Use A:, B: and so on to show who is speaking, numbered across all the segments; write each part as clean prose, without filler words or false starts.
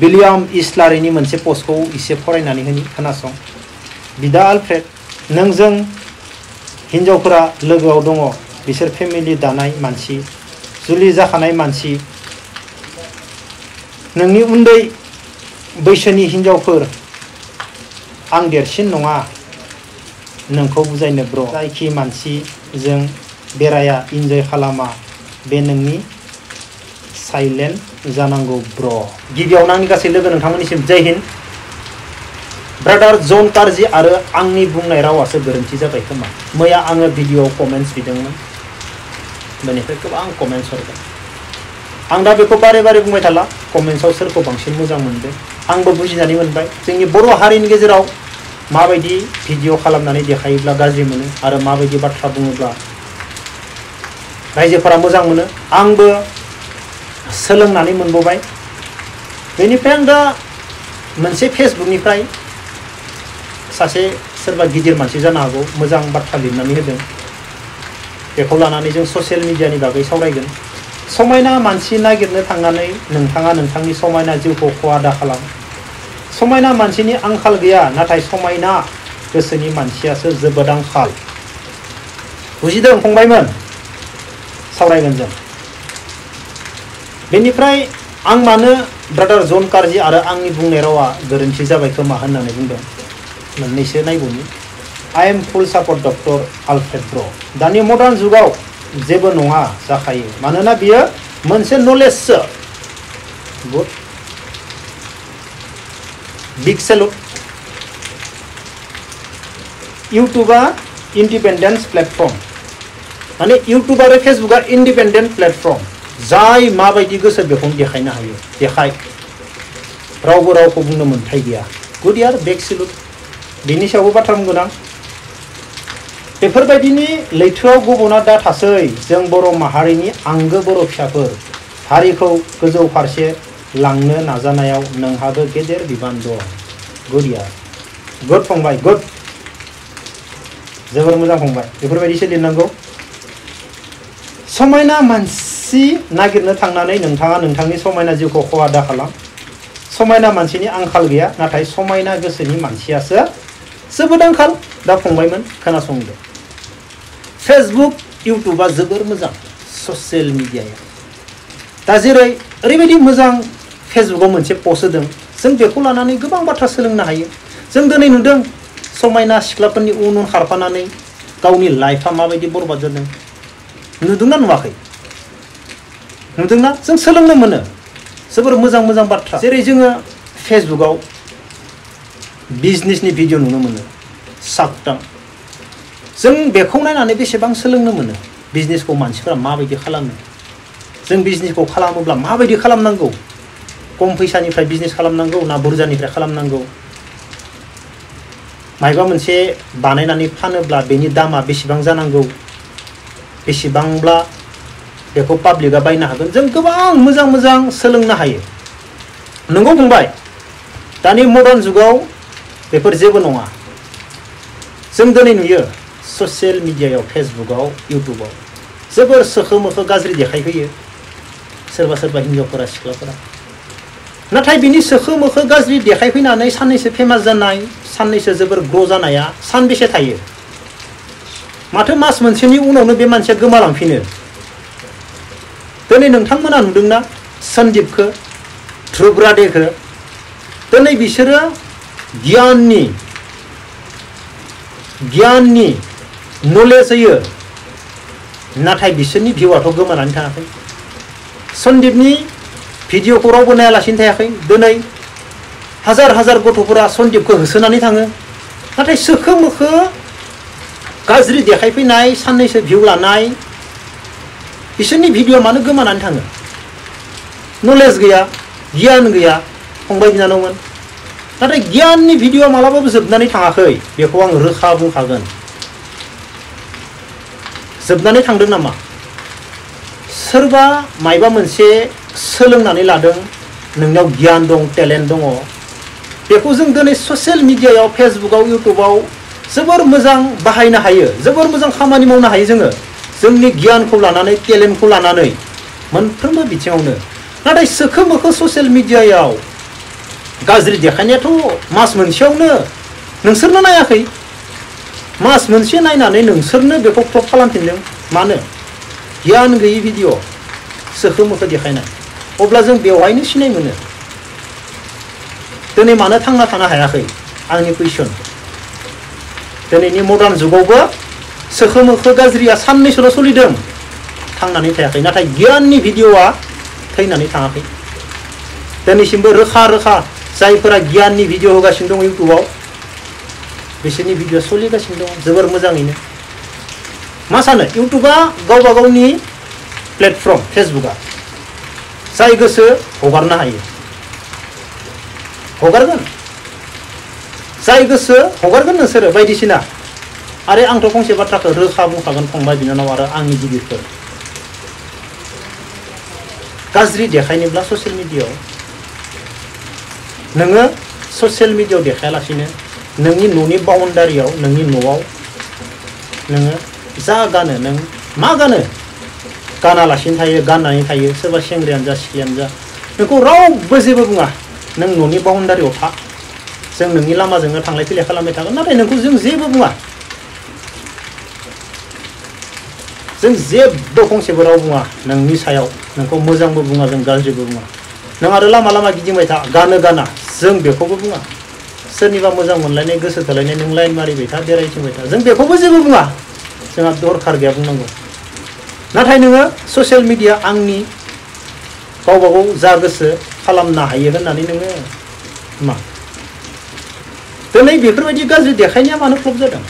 A: William इस्लारिनि मोनसे पस्टखौ इसे फरायनानै होनि खोनासं। बिदा आलफ्रेड, नोंजों हिन्जावफोरा लोगोआव दङ, बिसोर फेमिलि दानाय मानसि, जुलि जाखानाय मानसि। नोंनि उन्दै बैसोनि हिन्जावफोर, आं देरसिन नङा नोंखौ बुजायनो ब्र'। जायखि मानसिजों बेराया इन्जय खालामा बे नोंनि साइलेन्ट जानांगौ ब्र'। गिबियावनो आंनि गासै लोगो नोंथांमोननिसिम जय हिन्द। ब्रादार जन कार्जी आरो आंनि बुंनाय रावासो गोरोन्थि जाबाय खोमा। मैया आङो भिडिअ कमेन्ट्स बिदोंमोन, बेनिफ्राय गोबां कमेन्ट्स हरबाय। आं दा बेखौ बारे बारे बुंबाय थाला, कमेन्ट्सआव सोरखौ बांसिन मोजां मोनदों आंबो बुजिनानै मोनबाय। जोंनि बर' हारिनि गेजेराव माबायदि भिडिअ खालामनानै देखायोब्ला गाज्रि मोनो आरो माबायदि बाथ्रा बुङोब्ला रायजोफोरा मोजां मोनो, आंबो सोलोंनानै मोनबोबाय। बेनिफ्राय आं दा मोनसे फेसबुकनिफ्राय सासे सोरबा गिदिर मानसि जानो हागौ मोजां बाथ्रा लिरनानै होदों, बेखौ लानानै जों ससियेल मिडियानि बागै सावरायगोन। समायना मानसि नागिरनो थांनानै नोंथाङा नोंथांनि समायना जिउखौ खहा दाखालाम। समायना मानसिनि आंखाल गैया, नाथाय समायना गोसोनि मानसियासो जोबोद आंखाल। बुजिदों फंबायमोन? सावरायगोन जों। बेनिफ्राय आं मानो ब्रादार जन कार्जी आरो आंनि बुंनाय रावा गोरोन्थि जाबाय खोमा होननानै बुंदों, मोननैसो नायबोनि। I am full support doctor Alfred Boro'. दानि मडार्न जुगाव जेबो नङा जाखायो, मानोना बियो मोनसे नलेजसो। Good, big salute. इउटुबा इन्डिपेन्डेन्स प्लेटफर्म, माने इउटुब आरो फेसबुकआ इन्डिपेन्डेन्ट प्लेटफर्म। जाय माबायदि गोसो बेखौनो देखायनो हायो, देखाय। रावबो रावखौ बुंनो मोन्थाय गैया। गुड यार, बिग सेलुट। बिनि सायावबो बाथ्रा बुंगोन आं। बेफोरबायदिनि लैथोआव गब'ना दा थासै जों बर' माहारिनि आंगो बर' फिसाफोर। हारिखौ गोजौ फारसे लांनो नाजानायाव नोंहाबो गेदेर बिबान दं। गुड यार, गुड फंबाय, गुड। जोबोर मोजां फंबाय, बेफोरबायदिसो लिरनांगौ। समायना मानसि नागिरनो थांनानै नोंथाङा नोंथांनि समायना जिउखौ खहा दाखालाम। समायना मानसिनि आंखाल गैया, नाथाय समायना गोसोनि मानसियासो जोबोद आंखाल। दा फंबायमोन खोनासंदो। फेसबुक इउटुबा जोबोर मोजां ससियेल मिडियाया। दा जेरै ओरैबायदि मोजां फेसबुकाव मोनसे पस्ट होदों, जों बेखौ लानानै गोबां बाथ्रा सोलोंनो हायो। जों दिनै नुदों समायना सिख्लाफोरनि उन उन खारफानानै गावनि लाइफआ माबायदि बरबाद जादों। नुदोंना नुवाखै? नुदोंना? जों सोलोंनो मोनो जोबोर मोजां मोजां बाथ्रा। जेरै जोङो फेसबुकाव बिजनेसनि भिडिअ नुनो मोनो, शार्क टैंक। जों बेखौ नायनानै बेसेबां सोलोंनो मोनो, बिजनेसखौ मानसिफोरा माबायदि खालामो, जों बिजनेसखौ खालामोब्ला माबायदि खालामनांगौ, खम फैसानिफ्राय बिजनेस खालामनांगौ ना बुरजानिफ्राय खालामनांगौ, मायबा मोनसे बानायनानै फानोब्ला बेनि दामा बेसेबां जानांगौ, बेसेबांब्ला बेखौ पाब्लिकआ बायनो हागोन। जों गोबां मोजां मोजां सोलोंनो हायो। नंगौ फंबाय, दानि मडार्न जुगाव बेफोर जेबो नङा। जों दिनै नुयो ससियेल मिडियायाव, फेसबुकाव, इउटुबाव जोबोर सोखो मोखो गाज्रि देखायफैयो सोरबा सोरबा हिन्जावफोरा, सिख्लाफोरा। नाथाय बिनि सोखो मोखो गाज्रि देखायफैनानै साननैसो फेमास जानाय, साननैसो जोबोर ग्र' जानाया सानबेसे थायो? माथो मास मोनसेनि उनावनो बे मानसिया गोमालांफिनो। दिनै नोंथांमोना नुदोंना सन्दीपखौ, ध्रुब राधेखौ। दिनै बिसोरो गियाननि नलेज होयो, नाथाय बिसोरनि भिउआथ' गोमानानै थाङाखै। सन्दीपनि भिडिअखौ रावबो नायालासिनो थायाखै। दिनै हाजार हाजार गथ'फोरा सन्दीपखौ होसोनानै थाङो, नाथाय सोखो मोखो गाज्रि देखायफैनाय, साननैसो भिउ लानाय बिसोरनि भिडिअ मानो गोमानानै थाङो? नलेज गैया, गियान गैया फंबाय बिनानावमोन। नाथाय गियाननि भिडिअ मालाबाबो जोबनानै थाङाखै, बेखौ आं रोखा बुंखागोन। जोबनानै थांदों नामा? सोरबा मायबा मोनसे सोलोंनानै लादों, नोंनाव गियान दं, टेलेन्ट दङ, बेखौ जों दिनै ससियेल मिडियायाव, फेसबुकाव, इउटुबाव जोबोर मोजां बाहायनो हायो, जोबोर मोजां खामानि मावनो हायो जोङो जोंनि गियानखौ लानानै, टेलेन्टखौ लानानै मोनफ्रोमबो बिथिङावनो। नाथाय सोखो मोखो ससियेल मिडियायाव गाज्रि देखायनायाथ' मास मोनसेयावनो नोंसोरनो नायाखै मास मोनसे नायनानै नोंसोरनो बेखौ क्रप खालामफिनदों मानो गियान गैयि भिडिअ सोखो मोखो देखायनाय अब्ला जों बेवहायनो सिनाय मोनो दिनै मानो थांना थानो हायाखै आंनि कुइसन दिनैनि मडार्न जुगावबो सोखो मोखो गाज्रिया साननैसोल' सोलिदों थांनानै थायाखै नाथाय गियाननि भिडिअआ थैनानै थाङाखै दिनैसिमबो रोखा रोखा जायफोरा गियाननि भिडिअ होगासिनो दं इउटुबाव बिसोरनि भिडिअ सोलिगासिनो दं जोबोर मोजाङैनो मा सानो इउटुबा गावबा गावनि प्लेटफर्म फेसबुकआ जाय गोसो हगारनो हायो हगारगोन जाय गोसो हगारगोन नोंसोरो बायदिसिना आरो आंथ' फंसे बाथ्राखौ रोखा बुंखागोन फंबाय बिनानाव आरो आंनि गिदिरफोर गाज्रि देखायनोब्ला ससियेल मिडियाआव नोङो ससियेल मिडियाआव देखायालासिनो नोंनि न'नि बाउन्डारियाव नोंनि न'आव नोङो जा गानो नों मा गानो गानालासिनो थायो गाननानै थायो सोरबा सेंग्रायानो जा सिख्लायानो जा नोंखौ रावबो जेबो बुङा नों न'नि बाउन्डारियाव था जों नोंनि लामाजोंनो थांलाय फैलाय खालामबाय थागोन नाथाय नोंखौ जों जेबो बुङा जों जेबो फंसेबो राव बुङा नोंनि सायाव नोंखौ मोजांबो बुङा जों गाज्रिबो बुङा नों आरो लामा लामा गिदिंबाय था गानो गाना जों बेखौबो बुङा सोरनिबा मोजां मोनलायनाय गोसो थोलायनाय नों लाइन मारिबाय था बेरायथिंबाय था जों बेखौबो जेबो बुङा जोंहा दरखार गैया बुंनांगौ नाथाय नोङो ससियेल मिडिया आंनि गावबा गाव जा गोसो खालामनो हायो होननानै नोङो मा दिनै बेफोरबायदि गाज्रि देखायनाया मानो फ्लप जादों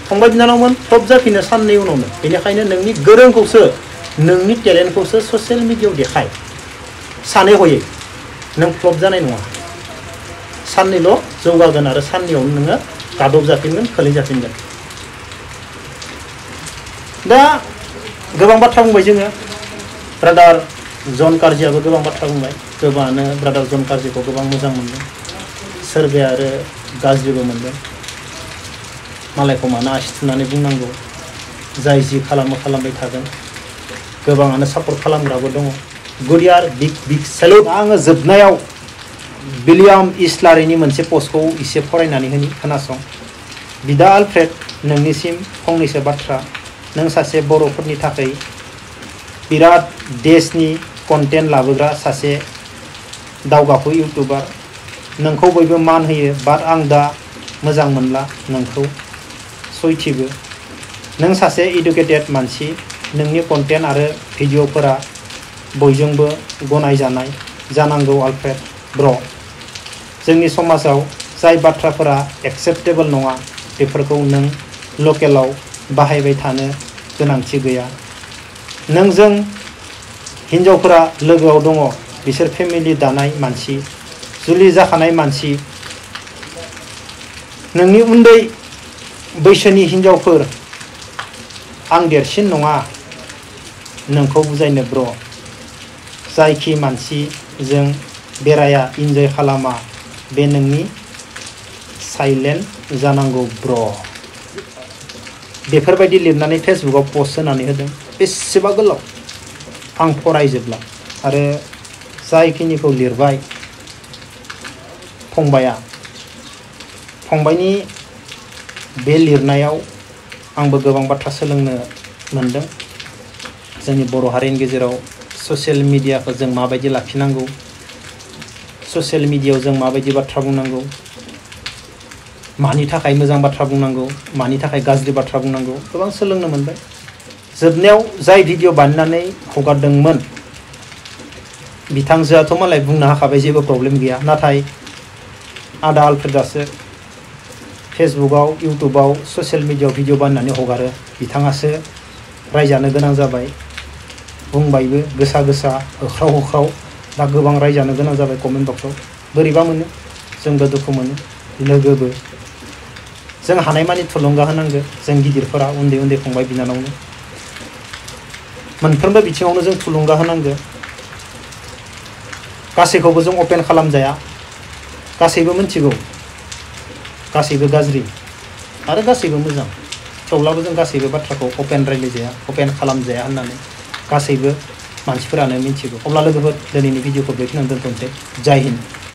A: फंबाय बिनानावमोन फ्लप जाफिनो साननै उनावनो बेनिखायनो नोंनि गोरोंखौसो नोंनि टेलेन्टखौसो ससियेल मिडियाआव देखाय सानै हयै नों फ्लप जानाय नङा साननैल' जौगागोन आरो साननैयावनो नोङो गादब जाफिनगोन खोलै जाफिनगोन दा गोबां बाथ्रा बुंबाय जोङो ब्रादार जन कार्जियाबो गोबां बाथ्रा बुंबाय गोबाङानो ब्रादार जन कार्जिखौ गोबां मोजां मोनदों सोरबाया आरो गाज्रिबो मोनदों मालायखौ मानो आसि थुनानै बुंनांगौ जाय जि खालामो खालामबाय थागोन गोबाङानो सापर्ट खालामग्राबो दङ गुडियार बिग बिग सेलुट आङो जोबनायाव विलियाम इस्लारिनि मोनसे पस्टखौ एसे फरायनानै होनि खोनासं बिदा आलफ्रेड नोंनिसिम फंनैसो बाथ्रा नों सासे बर'फोरनि थाखाय बिराद देशनि कन्टेन्ट लाबोग्रा सासे दावगाफु इउटुबार नोंखौ बयबो मान होयो बाट आं दा मोजां मोनला नोंखौ सयथिबो नों सासे इडुकेटेड मानसि नोंनि कन्टेन्ट आरो भिडिअफोरा बयजोंबो गनायजानाय जानांगौ आलफ्रेड ब्र जोंनि समाजाव जाय बाथ्राफोरा एक्सेप्टेबल नङा बेफोरखौ नों लकेलाव बाहायबाय थानो गोनांथि गैया नों जों हिन्जावफोरा लोगोआव दङ बिसोर फेमिलि दानाय मानसि जुलि जाखानाय मानसि नोंनि उन्दै बैसोनि हिन्जावफोर आं देरसिन नङा नोंखौ बुजायनो ब्र जायखि मानसिजों बेराया इन्जय खालामा बे नोंनि साइलेन्ट जानांगौ ब्र बेफोरबायदि लिरनानै फेसबुकाव पस्ट होनानै होदों बेसेबा गोलाव आं फरायजोबला आरो जायखिनिखौ लिरबाय फंबायनि बे लिरनायाव आंबो गोबां बाथ्रा सोलोंनो मोनदों जोंनि बर' हारिनि गेजेराव ससियेल मिडियाखौ जों माबायदि लाखिनांगौ ससियेल मिडियायाव जों माबायदि बाथ्रा बुंनांगौ मानि थाखाय मोजां बाथ्रा बुंनांगौ मानि थाखाय गाज्रि बाथ्रा बुंनांगौ गोबां सोलोंनो मोनबाय जोबनायाव जाय भिडिअ बानायनानै हगारदोंमोन बिथांजोआथ' मालाय बुंनो हाखाबाय जेबो प्रब्लेम गैया नाथाय आदा आलफ्रेडासो फेसबुकाव इउटुबाव ससियेल मिडियायाव भिडिअ बानायनानै हगारो बिथाङासो रायजानो गोनां जाबाय बुंबायबो गोसा गोसा होख्राव होख्राव दा गोबां रायजानो गोनां जाबाय कमेन्ट बक्सआव बोरैबा मोनो जोंबो दुखु मोनो लोगोबो जों हानायमानि थुलुंगा होनांगौ जों गिदिरफोरा उन्दै उन्दै फंबाय बिनानावनो मोनफ्रोमबो बिथिङावनो जों थुलुंगा होनांगौ गासैखौबो जों अपेन खालामजाया गासैबो मिथिगौ गासैबो गाज्रि आरो गासैबो मोजां थेवब्लाबो जों गासैबो बाथ्राखौ अपेन रायज्लायजाया अपेन खालामजाया होननानै गासैबो मानसिफोरानो मिथिगौ अब्ला लोगोफोर दिनैनि भिडिअखौ बेखिनियावनो दोनथ'नोसै जय हिन्द